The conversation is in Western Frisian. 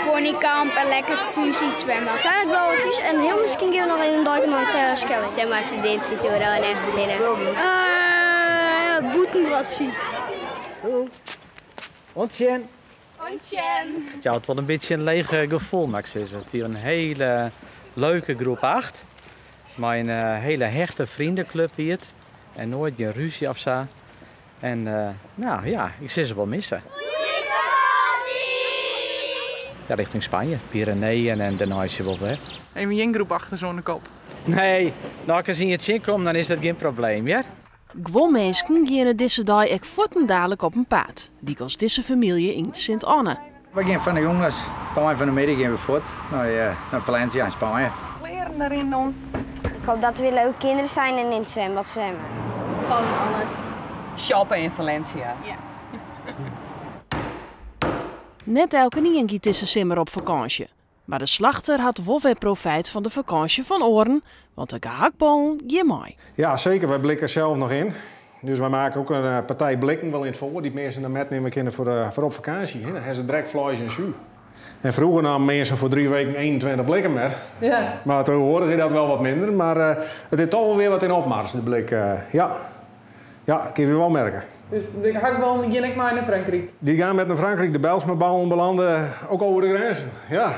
Ponykamp en lekker thús yn it swimbad. Waarschijnlijk bliuwe we thús en hiel miskien gean we noch even in deike nei Terschelling. Zeg maar vriendintsjes oeral en ergens hinne. Bûtenbratsje. Oant sjen. Oant sjen. Ja, it wol in bytsje in leech gefoel, moat ik sizze. It wie in hiele leuke groep 8. Mei in hiele hechte freoneklup wie it. En noait gjin rúzje of sa. En nou ja, ik sil se wol misse. Ja, rjochting Spanje, Pyreneeën en dêrnei se wol wer. Even gjin groep achters oan de kop. Nee, no, as ik ien tsjinkom, dan is dat gjin probleem, hear. Guon minsken geane dizze dei ek fuortendalik op 'en paad, lykas dizze famylje yn Sint Anne. We gean fan 'e jûn, ein fan de middei gean we fuort nei Valencia yn Spanje. Kleren deryn dan. Ik hoop dat er weer leuke kinderen zijn en in het zwembad zwemmen. Gewoon alles. Shoppen in Valencia. Ja. Net elkenien giet dizze simmer op fakânsje. Mar de slachter hat wol wer profyt fan de fakânsje fan oaren, want de gehaktballen gean mei. Ja, zeker. Wij blikken zelf nog in. Dus wij maken ook een partij blikken wel in het voor die mensen dan metnimme kinne foar op fakânsje. Dan ha se direkt fleis en jus. En froeger namen minsken foar 3 weken 21 blikken mei. Mar tsjintwurdich is dat wol wat minder. Mar it is dochs wol wer wat yn opmars, de blik. Ja. Ja, dat kinne we wol merke. Dus de gehaktballen dy gean ek mei nei Frankryk. Dy gean mei nei Frankryk. De Bijlsma-ballen belâne ek oer de grinzen. Ja.